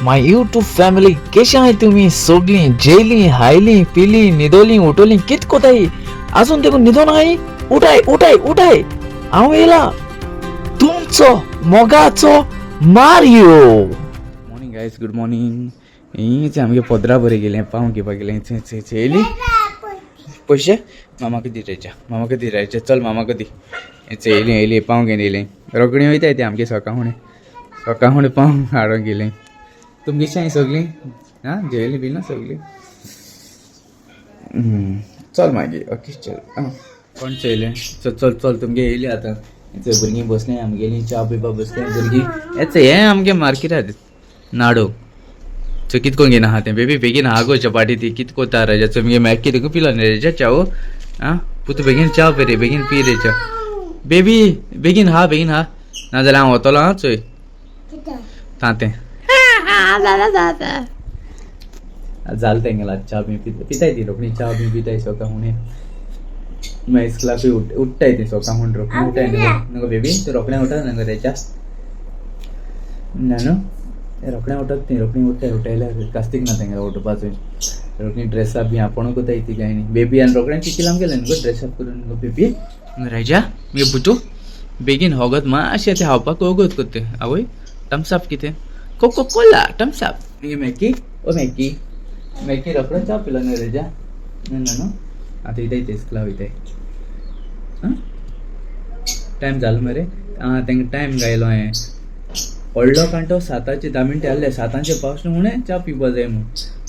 My YouTube family, केशे आहाय तुमी सोगलीं? जेयलीं, हायलीं, पिलीं, न्हिदोलीं, उठोलीं? कित कोताय? आजून देखून न्हिदोन आहाय? उठाय, उठाय, उठाय, हांव येयला तुमचो मोगाचो Mario. Morning guys, good morning. हीच आमगे पदरा बरें गेलें, पावंक घेवपाक गेलें. येयली पयशे मामाक दी रेच्या, मामाक दी रेच्या, चल मामाक दी. येयली येयली, पावंक घेवन येयली. रोखडी वयताय ती आमगे सकाळ फुडें, सकाळ फुडें पावंक हाडूंक गेली. तुमगे कशी सगळीं? आं, जेयली बी ना सगळीं? चल मागीर, ओके, चल. आं, कोण चोयलें? चल चल चल, तुमगे येयली आतां. भुरगीं बसलीं आमगेलीं, च्या पिवपाक बसलीं भुरगीं. येच हें आमगे मार्केटात नाडो. सो कित कोण घेना आहा तें बेबी? बेगीन हा गो, चपाटी ती कित कोता राजा? चो मगे मॅकी देखून पिलो न्ही रेजा च्याव. आं पुतू, बेगीन च्याव पी रे, बेगीन पी रे च्या बेबी, बेगीन हा, बेगीन हा, नाजाल्यार हांव वतलो. आं, चोय तातें जालें तेंगेला. च्या बी पिताय ती रोखडी, च्या बी पिताय सकाळ हुणे. मागीर इस्कुलाकूय उठ्ठाय ती सकाळ हुण, रोखडी उठाय न्हू गो बेबी? तूं रोखडें उठा न्हू गो रेच्या? ना न्हू, रोखडें उठत ती, रोखडी उठ्ठाय. उठयल्यार कास्तीक ना तेंगेलो उठपाचो. रोखडी ड्रेसअप बी आपूण कोताय ती, काय न्ही बेबी? आनी रोखडें चिकील आमगेलें न्हू गो ड्रेसअप करून गो बेबी? राजा, मगे बुटू, बेगीन होगत मातशें तें खावपाक वगत करता. आवय, थम्सअप कितें? कोको कोला, थम्सअप. मगे मॅकी, ओ मॅकी, मॅकी, रोखडो च्या पिलो न्हू रेजा? ना ना न्हू, आतां वयताय ते इस्कुला वयताय. आं, टायम जालो मरे. आं, तांकां टायम गायलो. हांवें व्हडलो कांटो 7चे 10 मिनटां आहले, 7चे पावस हुणे च्या पिवपा जाय म्हूण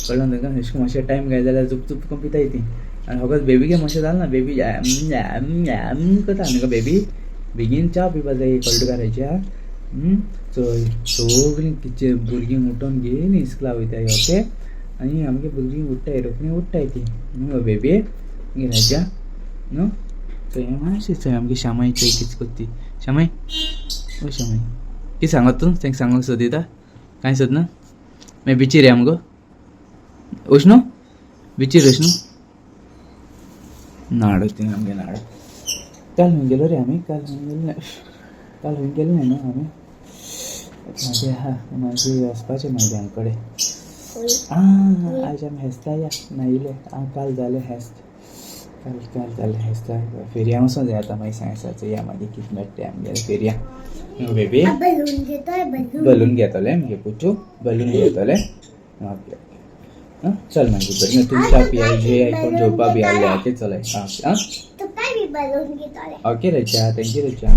कळ्ळें तांकां. अशें करून मातशें टायम गाय जाल्यार झुप झुप करून पिताय ती. आनी फकत बेबीके मातशें जालें ना, बेबी करता न्हू गो बेबी? बेगीन च्या पिवपा जाय, कळ्ळें तुका रेच्या? चोय, सगळीं किचेर भुरगीं उठोन गेलीं, इस्कुला वयताय. ओके, आनी आमगे भुरगीं उठ्ठाय, रोखडीं उठ्ठाय ती न्हू गो बेबी? मगे राजा न्हू? चोय मातशें, चोय आमगे श्यामाय, चोय कितें करता ती. श्यामाय, ओ श्यामाय, कितें सांगत तूं? तांकां सांगूंक सोदिता? कांय सोदना? मागीर बिचीर या मुगो, वच न्हू बिचीर, वच न्हू. नाड ती आमगे नाड. काल खंय गेलो रे आमी? काल खंय गेले? काल खंय गेले न्हू आमी? मागीर हा, मागीर वचपाचें मागीर कडेन. आं, आयज आमी हेस्ता या न्हायले. आं, काल जालें हेस्त, काल काल जालें हेस्ता. फेरयां वचों जाय आतां. मागीर सांग चोया मागीर कितें मेळटा तें आमगेलें फेरयां बेबी. बलून घेतोय, बलून. बलून घेतले मगे पुचू, बलून घेतले. ओके, आं, चल मागीर बरें. तुमच्या पिया जे कोण जेवपा बी आहले. ओके, चल. आं आं. तुका बी बलून घेतोले. ओके रेचा, thank you रेचा.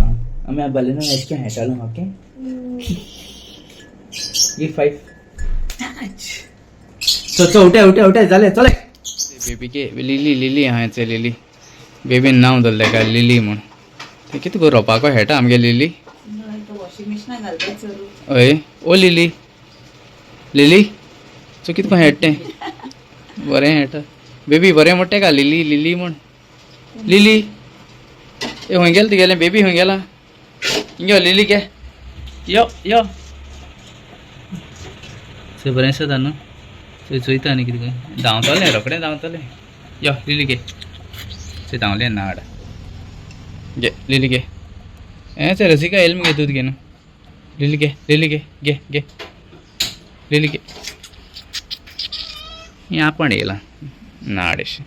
आमी बलून आयस्क्रीम खेळटालो. Okay, give five. चल चल, उठे उठे उठे, जालें, चले. बेबीके लिली, लिली आहा चल. लिली बेबीन नांव दवरलें काय लिली म्हूण. तें कितें करूं, रोपाको खेळटा आमगे लिली. वॉशिंग मशीनाक घालता चोरू. हय, ओ लिली, लिली, सो कितें करून खेळटा तें? बरें खेळटा बेबी, बरें म्हणटा का लिली लिली म्हूण. लिली, ए, खंय गेलें तुगेलें बेबी? खंय गेला? यो लिली, घे, यो यो. चोय, बरें दिसता न्हू? चोय, चोयता न्ही कितें काय? धांवतलें, रोखडें धांवतलें. यो लिली, घे. चोय, धांवलें नाड. घे लिली, घे. हें चोय, रसिका येयलें मगे दूद घेवन. लिली घे, लिली घे, घे घे लिली घे. हें आपण येयलां नाड अशें.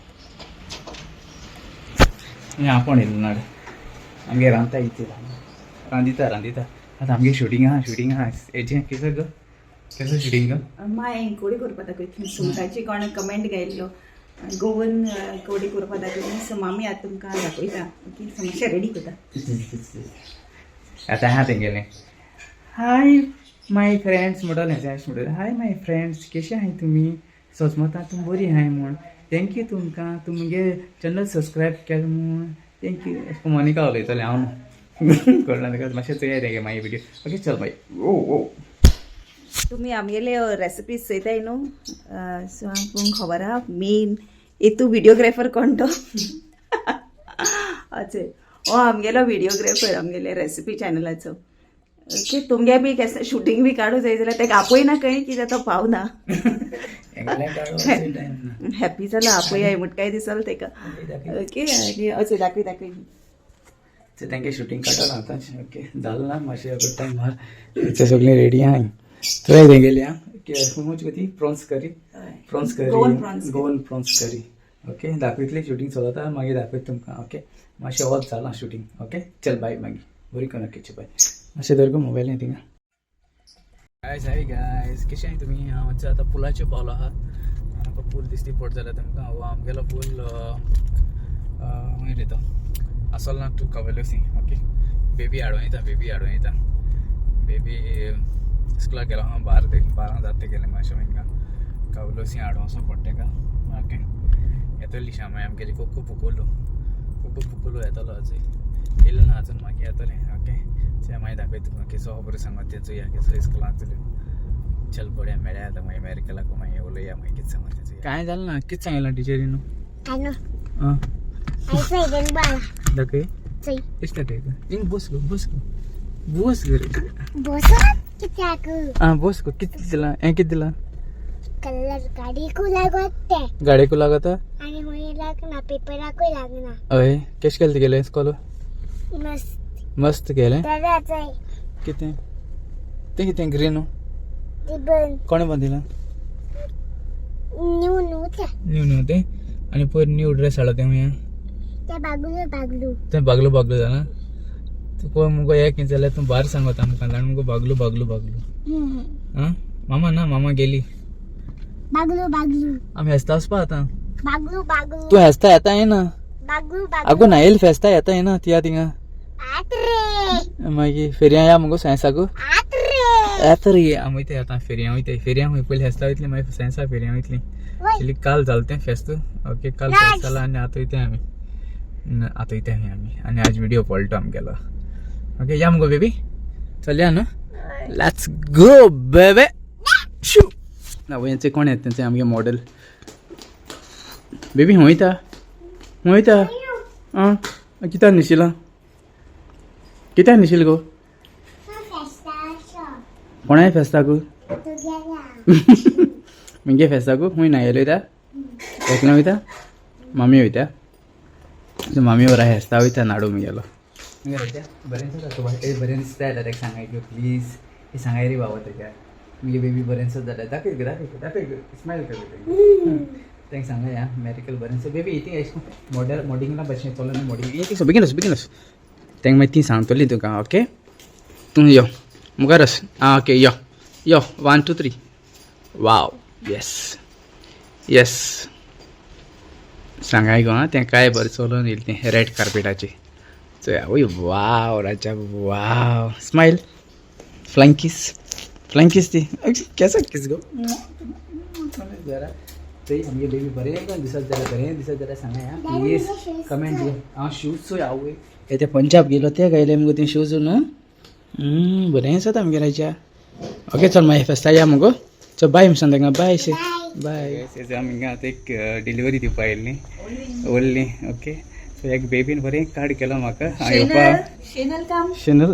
हें आपण येयलां नाड. आमगे रांदता इतलें, रांदिता रांदिता. आतां आमगे शुटींग आहा, शुटींग आहा हेजें. केसो गो, केसो शुटींग गो? माय कोडी करपा दाखयतली सुंगटाची. कोण कमेंट गायल्लो, गोवन कोडी करपा दाखयली. सो मामी आतां तुमकां दाखयता. ओके, सो मातशें रेडी करता. आतां आहा तेंगेलें हाय my friends म्हणटलें, अशें म्हणटलें, हाय my friends, केशे आहाय तुमी? सोजमता तुमी बरी आहाय म्हूण. Thank you तुमकां, तुमगे चॅनल सबस्क्रायब केलें म्हूण thank you. अशें मोनिका उलयतलें, हांव न्हू. कळ्ळें तुका? मातशें चोयात तेगे मागीर व्हिडियो. ओके, चल मागीर. ओ ओ. तुमी आमगेले रेसिपीज चोयताय न्हू? सो तुमकां खबर आहा मेन हेतू व्हिडिओग्राफर कोण तो. अचे हो आमगेलो व्हिडिओग्राफर आमगेले रेसिपी चॅनलाचो. ओके, तुमगे बी केसलें शुटींग बी काडूं जाय जाल्यार ताका आपयना खंय, कित्याक तो पावना. हॅपी जाला, आपयाय म्हट काय दिसल ताका. ओके, आनी अशें दाखय दाखय. तेंगे शुटींग काडटलो आतां. ओके, जालें ना? मातशें टायम आहा. सगळीं रेडी आहाय. चोय तेंगेली. आं. खंयची ती prawns curry, prawns curry, Goan prawns curry. Goan prawns curry. Okay, दाखयतली shooting चलता, मागीर दाखयता तुमकां. ओके, मातशें वच जालां शूटिंग. ओके, चल बाय. मागीर बरी करून ओके, बाय. मातशें धर गो मोबायल थिंगा. गायज, हाय गायज, कशें आहाय तुमी? हांव आतां पुलाचेर पावलो आहा. म्हाका पूल दिसती पडट जाल्यार तुमकां. हो आमगेलो पूल खंय रे तो आसोल ना टू कवेलोसी. ओके, बेबी हाडूं येता, बेबी हाडूं येता. बेबी स्कुलाक गेलो आहा, बारा ते 12 जाता गेलें. मातशें हिंगा कवेलोसी हाडूं वचूं पडटा तेका. ओके, येतली श्यामा आमगेली. कोको पुकोलो, कोको पुकोलो येतलो. अजून येयलो ना अजून, मागीर येतलें. ओके, ते मागीर दाखयता तुमकां केसो खबर सांगता तें. चोया केसो स्कुलांत. चल बरें, मेळया आतां मागीर अमेरिकेलाक. मागीर उलोवया मागीर कितें सांगता तें. कांय जालें ना? कितें सांगिल्लें टिचरीन? आनो. आं. आई फैदन बाला. दाखय. चय. इश्ट दाखय. हिंग बस गो, बस गो, बस गो रे. बसत कित्याक? आं, बस गो. कितें दिलां हें? कितें दिलां? कलर गाडयेकू लागत ते. गाडयेकू लागता. आनी हुंय लागना, पेपराकूय लागना. हय, केशें केलें तुगेलें इस्कोल? मस्त. मस्त केलें. दादा, चय. कितें तें? कितें ग्रीन? रिबन. कोणें बांदिलां? न्यू न्हू तें. न्यू न्हू तें. आनी पयर न्यू ड्रेस हाडला तें खंय? तें बागलो बागलू. तें बागलो बागलो जालां. तूं पळय मुगो, हें कितें जाल्यार तूं भायर सांगता आमकां जाण मुगो. बागलो बागलो बागलो. आं, मामा ना, मामा गेली. बागलू बागलू. आमी हेस्ता वचपा आतां. बागलू बागलू. तूं हेस्ता येता येना? बागलू बागलू. आगो ना, येयल फेस्ता येता येना तिया थिंगा? आत रे. मागीर फेरयां या मुगो सायन्साकू. आत रे. येता रे, आमी वयताय आतां फेरयां वयताय. फेरयां खंय? पयलीं फेस्ता वयतली, मागीर सायन्सा फेरयां वयतली. वय. एक्चुली काल जालें तें फेस्त. ओके, काल फेस्त जालां आनी आतां वयताय आमी. आतां वयताय आमी आनी आज व्हिडियो पळटा आमगेलो. ओके, या मुगो बेबी, चलया न्हू. Let's go बेबे. शू ना हेंचे कोण येता? तेंचे आमगे मॉडल बेबी. खंय वयता, खंय वयता? आं, कित्याक न्हेशिलां? कित्याक न्हेशील गो? फेस्ता आसा. कोणाय फेस्ताकू? तुगेल्या. मुगे फेस्ताकू खंय नायेल वयता? एकलें वयता? मामी वयता? मामी वरा फेस्ता वयता नाडू मुगेलो. बरें दिसता, बरें दिसता जाल्यार ताका सांगाय गो प्लीज. हे सांगाय रे बाबा तेका, मुगे बेबी बरें दिसत जाल्यार. दाखय गो, दाखय गो, दाखय गो, स्मायल कर गो. तांकां सांगाय आं, मॅरिकल बरें दिसता बेबी. इतूं एश मॉडल मॉडिंगला भशेन चलो मॉडिंग. इतूं बेगीन वच, बेगीन वच. तांकां मागीर ती सांगतली तुका. ओके, तूं यो मुखार वच. आं, ओके, यो यो. 1 2 3. वाव, येस येस. सांगाय गो. आं, तें काय बरें चलोवन येयलें तें रेड कार्पेटाचेर. चोया, वय, वाव राजा, वाव. स्मायल, फ्लायंग किस, फ्लायंग किस ती. केसो किस गो जरा. थंय आमगे बेबी बरें दिसत जाल्यार, बरें दिसत जाल्यार सांगाय आं, प्लीज कमेंट दी. हांव शूज चोय. आवय, हे ते पंजाब गेलो ते गायले मुगो ते शूज न्हू. बरें दिसता आमगे राजा. ओके, चल मागीर फेस्ता या मुगो. चल, बाय सांग तांकां. बाय से, बाय. आमी हिंगा आतां एक डिलिव्हरी दिवपा आयिल्ली व्हडली. ओके, सो एक बेबीन बरें कार्ड केलो म्हाका. हांव येवपा. Shenal come. Shenal.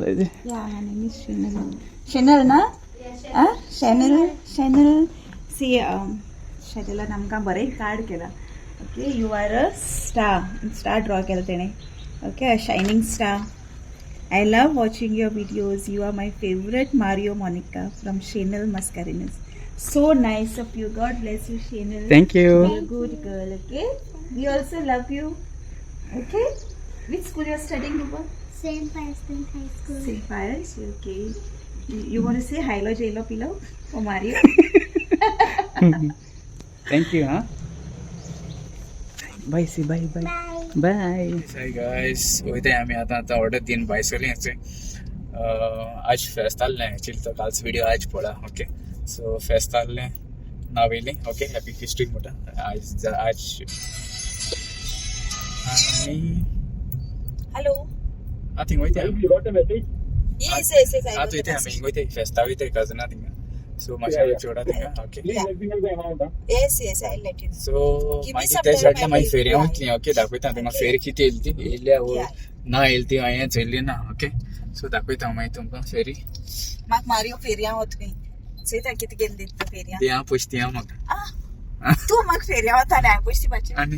Yeah, her name is Shenal. Shenal ना? Ah, Shenal, Shenal. See, शेनलान आमकां बरें कार्ड केलां. Okay, you are a star. Star draw केला तेणें. Okay, shining star. I love watching your videos. You are my favorite Mario Monica from Shenal Mascarenas. So nice of you. God bless you, Shenal. Thank you. You're a good girl, okay? We also love you. Okay? Which school you're studying, Rupa? Saint Firestone High School. St. Pius, okay. You want to say hi, lo, J-Lo, Pilo, or Mario? Thank you. हां, bye see, bye bye. Bye. Bye. Hi guys, वयताय आमी आतां. आतां order दिन भायर सरली. आज फेस्त आहलें एक्चुअली, तो कालचो व्हिडिओ आज पळा. ओके, सो फेस्त आहलें, नाव येयलें. ओके, हॅपी फिस्टीक म्हणटा आज आज आनी Hello. आं, थिंग वयताय आमी. Yes. I आतां got the वयताय आमी. message. हिंग वयताय, फेस्ता वयताय कजना थिंगा. सो मातशें चोडा थिंगा. Okay. Yes, I'll let you know. So Give me मागीर some त्या time, सायडीन I मागीर will फेरयां reply. वयतली. ओके, दाखयता तुमकां फेरी कितें येयली ती येयल्या वो ना येयली ती हांवें चोयली ना. ओके, सो दाखयता हांव मागीर तुमकां फेरी. म्हाका मारियो फेरयां वत खंय. चोयता कितें घेवन दिता फेरयां. ती हांव पयशे ती हांव म्हाका. आह, तूं म्हाका फेरयां वता आनी हांवें पयशे दिवपाचे? आनी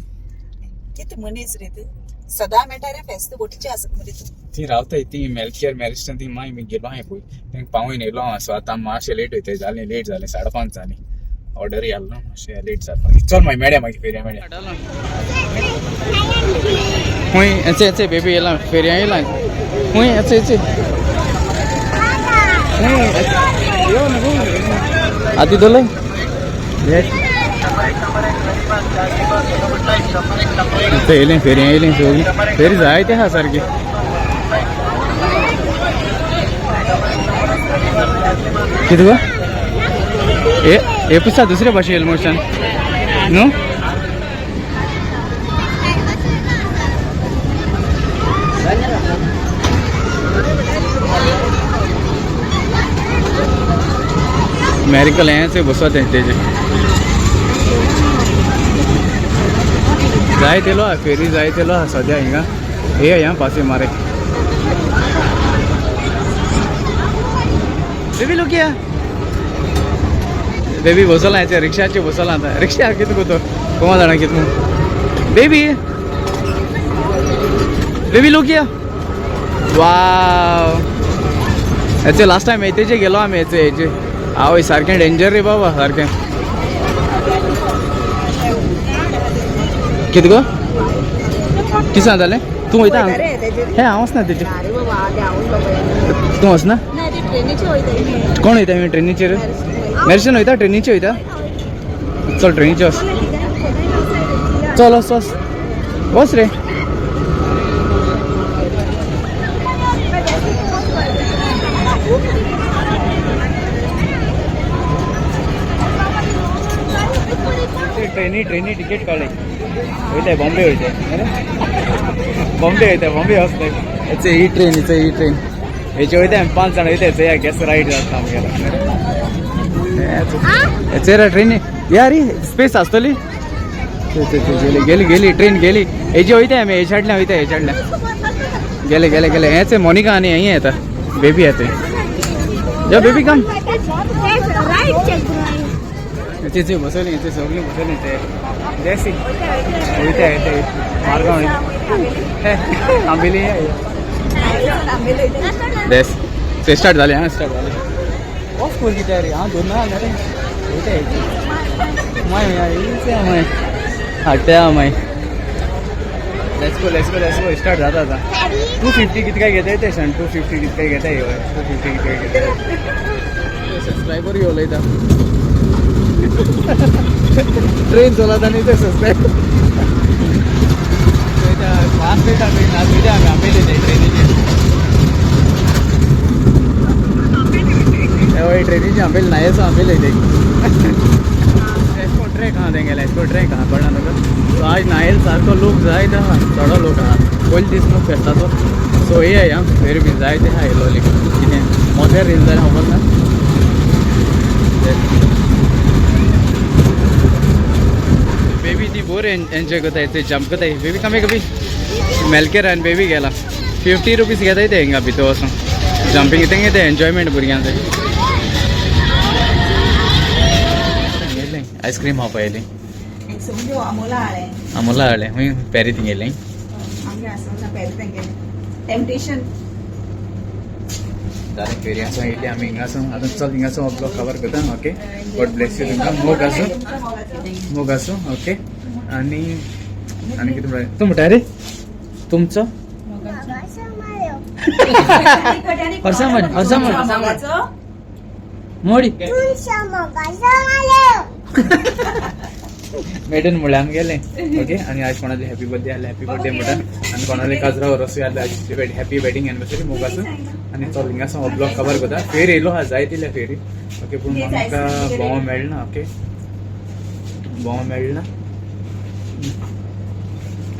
कितें मनीस रे तूं. सदां मेळटा रे फेस्त बोटीचे आसत मरे तूं. ती रावताय ती मेलकेर मॅरिस्टन ती मागीर मी गेलो हांवें पळय तेंका पावून येयलो हांव. सो आतां मातशें लेट वयता, जालें लेट जालें, 5:30 जालीं, ऑर्डर आसलो मातशें लेट जालें. मागीर चल मागीर मेळया, मागीर फेरया मेळया. खूंय एचे एचे बेबी येयला, फेरया येयला खूंय एचे एचे आती दवरले. येयलें फेरया येयलें, सगळीं फेरी जाय ते आहा सारकी. कितें गो हे हे पुसा दुसरे भाशे येयलें मोशन न्हू. मॅरिकल हेंच बसत तेजे जाय तेलो आहा, फेरी जाय तेलो आहा सद्या हिंगा. हे ह्या पासे मारे बेबी लोक बेबी बसला हेचे रिक्षाचे बसला आतां. रिक्षा कितें करतो कोमा जाणा कितें. बेबी बेबी लोक वाव हेचे लास्ट टायम हेतेचे गेलो आमी हेचे हेचे. आवय सारकें डेंजर रे बाबा सारकें. कितें गो कितें जालें तूं वयता? हें हांव वचना तेजे. तूं वचना? कोण वयता? आमी ट्रेनीचेर मॅरिस्टन वयता, ट्रेनीचेर वयता. चल ट्रेनीचेर वच, चल वच वच वच रे. ट्रेनी ट्रेनी तिकीट काडले वयताय बॉम्बे वयताय, बॉम्बे वयताय, बॉम्बे वचताय. हेचे ही ट्रेन, हेचे ही ट्रेन हेचे वयताय आमी 5 जाण वयताय. चोया गॅस रायड जाता आमगेलो. हेचेर ट्रेनी या रे स्पेस आसतली. गेली गेली ट्रेन गेली. हेजे वयताय आमी, हेच्या फाटल्यान वयताय, हेच्या फाटल्यान गेले गेले गेले. हेच मोनिका आनी हें येता बेबी येता. यो बेबी कम. हेचे बसयली, हेचे सगळीं बसयली ते जॅसी वयता येता मारगांव वयता आंबेली. देस ते स्टार्ट जालें. हां स्टार्ट जालें. ऑफ कोर कितें रे? हांव दोन ना रे वयता माय माय हाडटा माय. Let's go let's go let's go. Start जाता आतां. 250 कितें काय घेताय ते शन? 250 कितें काय घेताय? 250 कितें काय घेताय? सबस्क्रायबर उलयता ट्रेन चलता न्ही ते सबस्क्रायब फास्ट वयता ट्रेन. आज वयता आमी आंबेली ते ट्रेनीचेर. हय ट्रेनीचे आंबेली नायेचो आंबेली ते. एस्को ट्रॅक आहा तेंगेले, एस्को ट्रॅक आहा कळना तुका. सो आज नायल सारको लोक जायते आहा, चडो लोक आहा पयले दीस न्हू फेस्ताचो. सो हे या फेरी बी जायते आहा येयलोली. कितें मोद्यार येयले जाल्यार खबर ना. बेबी ती बोर एन्जॉय करताय, ते जंप करताय. बेबी कमी कमी मेलकेर आनी बेबी गेला. 50 रुपीज घेताय ते हिंगा भितर वचून जंपींग. तेंगे ते एन्जॉयमेंट भुरग्यांचे. आयस्क्रीम खावपा येयली. अमोला हाडलें, अमोला हाडलें. खूंय पेरी थिंग येयलें? टेम्पटेशन जालें फेरी आसूं येयली आमी हिंगासून. आतां चल हिंगासून हो ब्लॉग कवर करता. ओके गॉड ब्लेस you तुमकां. मोग आसूं, मोग आसूं. ओके आनी आनी कितें म्हणटा तूं म्हणटा रे तुमचो? हरसामन हरसामन मोडी मेडन म्हणल्यार आमगेलें. ओके आनी आज कोणाले हॅपी बर्थडे आसलें हॅपी बर्थडे म्हणटा, आनी कोणाले काजरा वरसूय आसलें आज हॅपी वेडिंग एनिवर्सरी. मोग आसूं. आनी चल हिंगासून हो ब्लॉग कवर करता. फेरी येयलो आहा जाय तितल्या फेरी. ओके पूण म्हाका भोंव मेळना. ओके भोंव मेळना.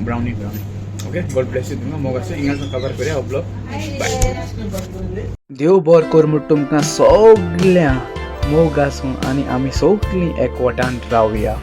Brownie brownie. Okay God bless you तुमकां. मोग आसूं. हिंगासून कवर करूया हो ब्लॉग. बाय. देव बरो कर म्हूण तुमकां सगळ्यां. मोग आसूं आनी आमी सगळीं एकवटान रावया.